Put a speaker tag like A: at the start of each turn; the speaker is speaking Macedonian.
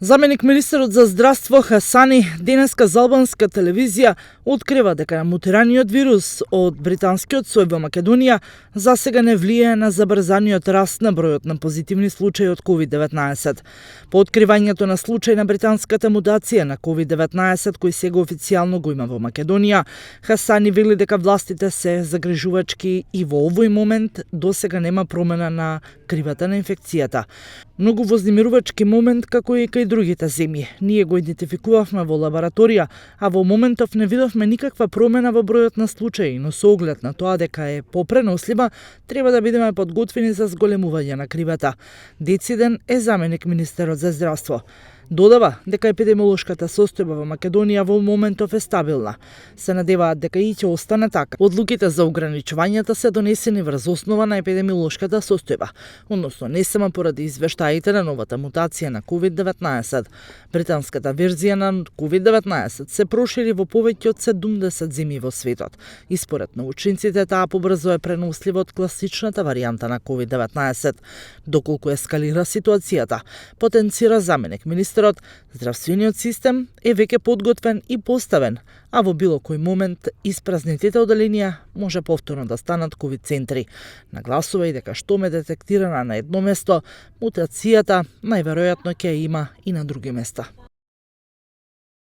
A: Заменик министерот за здравство Хасани денеска за албанска телевизија открива дека мутираниот вирус од британскиот сој во Македонија засега не влијае на забрзаниот раст на бројот на позитивни случаи од COVID-19. По откривањето на случај на британската мутација на COVID-19 кој сега официјално го има во Македонија, Хасани вели дека властите се загрижувачки и во овој момент досега нема промена на кривата на инфекцијата. Многу вознемирувачки момент како и кај другите земји. Ние го идентификувавме во лабораторија, а во моментов не видовме никаква промена во бројот на случаи, но со оглед на тоа дека е попренослива, треба да бидеме подготвени за зголемување на кривата. Дециден е заменик министерот за здравство. Додава дека епидемиолошката состојба во Македонија во моментов е стабилна. Се надеваат дека и ќе остане така. Одлуките за ограничувањата се донесени врз основа на епидемиолошката состојба, односно не само поради извештаите на новата мутација на COVID-19. Британската верзија на COVID-19 се прошири во повеќе од 70 земји во светот и според научниците таа побрзо е пренослива од класичната варијанта на COVID-19. Доколку ескалира ситуацијата, потенцира заменик министерот, здравствениот систем е веќе подготвен и поставен, а во било кој момент испразнетите оделенија може повторно да станат ковид центри. Нагласува и дека што ме детектирана на едно место, мутацијата најверојатно ќе има и на други места.